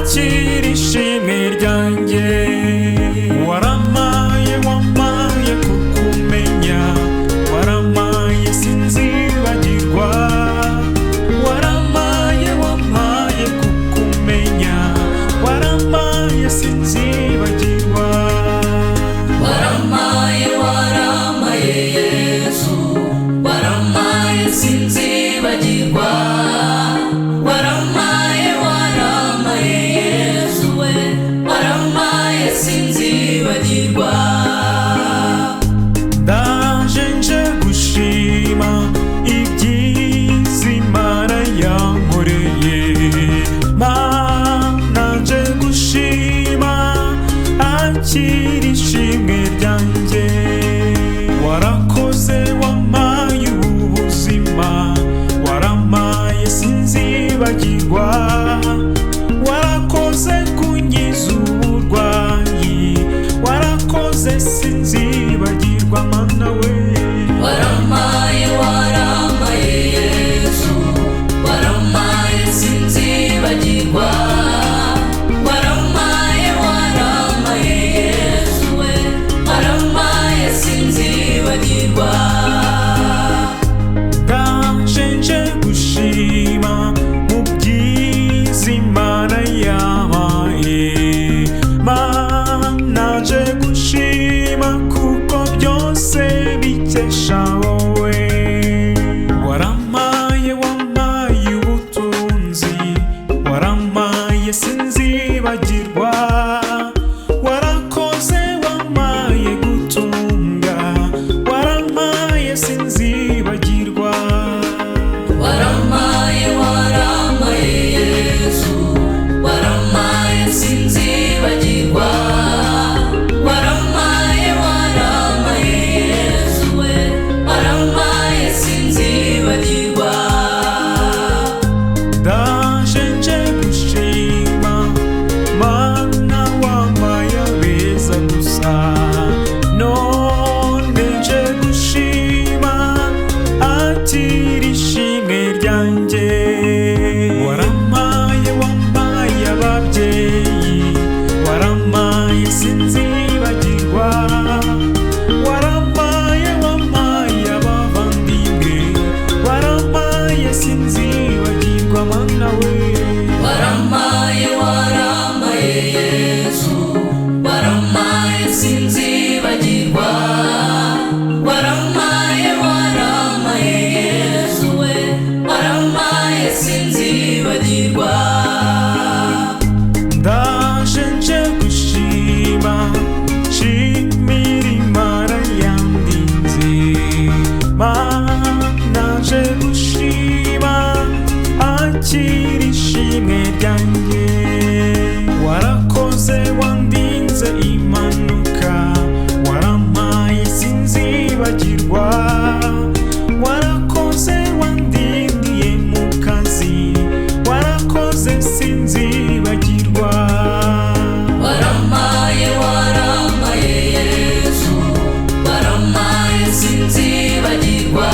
Akira ishimwe ryanjye. Waramaye, wamaye kukumenya, waramaye sinzibagirwa. Waramaye, wamaye kukumenya, waramaye sinzibagirwa. Waramaye, waramaye Yesu, waramaye sinzibagirwa. Waramaye, waramaye Yesu we, waramaye sinzibagirwa. Ndaje nje gushima ibyiza Imana yankoreye. Mana, nje gushima, akira ishimwe ryanjye. Warakoze, wampaye ubuzima, waramaye sinzibagirwa. Warakoze kunkiza uburwayi, warakoze sinzibagirwa, Mana we. Waramaye, waramaye Yesu, waramaye sinzibagirwa. Waramaye, waramaye Yesu we, waramaye sinzibagirwa. Ndaje nje gushima mu byiza Imana yabaye. Mana, nje gushima kuko byose bikesha wowe. Waramaye, wamaye ubutunzi, waramaye sinzibagirwa. Warakoze, wamaye gutunga, waramaye sinzibagirwa. Waramaye, waramaye Yesu, waramaye sinzibagirwa. Waramaye, waramaye Yesu we, waramaye sinzibagirwa. Ndaje nje gushima, Mana, wamaye abeza gusa. None nje gushima, akira ishimwe ryanjye. Waramaye, wamaye ababyeyi, waramaye sinzibagirwa. Waramaye, wamaye abavandimwe, waramaye sinzibagirwa, Mana we. Waramaye, waramaye Yesu, waramaye sinzibagirwa. Waramaye, waramaye Yesu we, waramaye sinzibagirwa. Ndaje nje gushima, nshimira Imana yandinze. Mana, nje gushima, akira ishimwe ryanjye. Warakoze, wandinze impanuka, waramaye sinzibagirwa. Warakoze, wandindiye mu kazi, warakoze sinzibagirwa. Waramaye, waramaye Yesu, waramaye sinzibagirwa.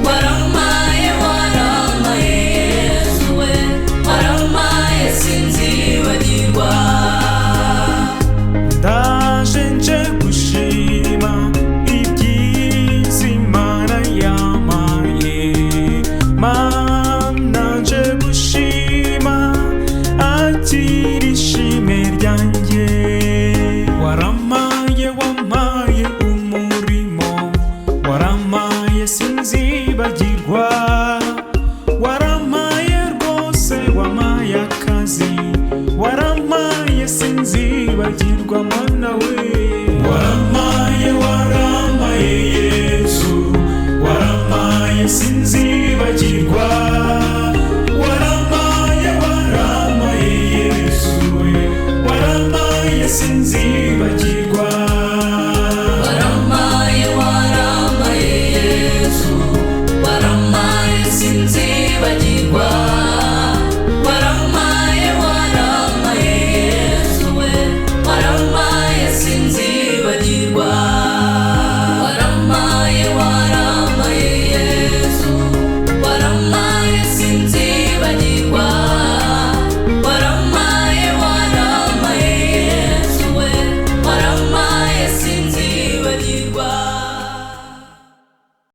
Waramaye, waramaye Yesu we, waramaye sinzibagirwa. Ndaje nje gushima ibyiza Imana yampaye. Mana, nje gushima, akira ishimwe ryanjye. Waramaye, wamaye umurimo, waramaye sinzibagirwa. Waramaye rwose, wamaye akazi, waramaye sinzibagirwa, Mana we.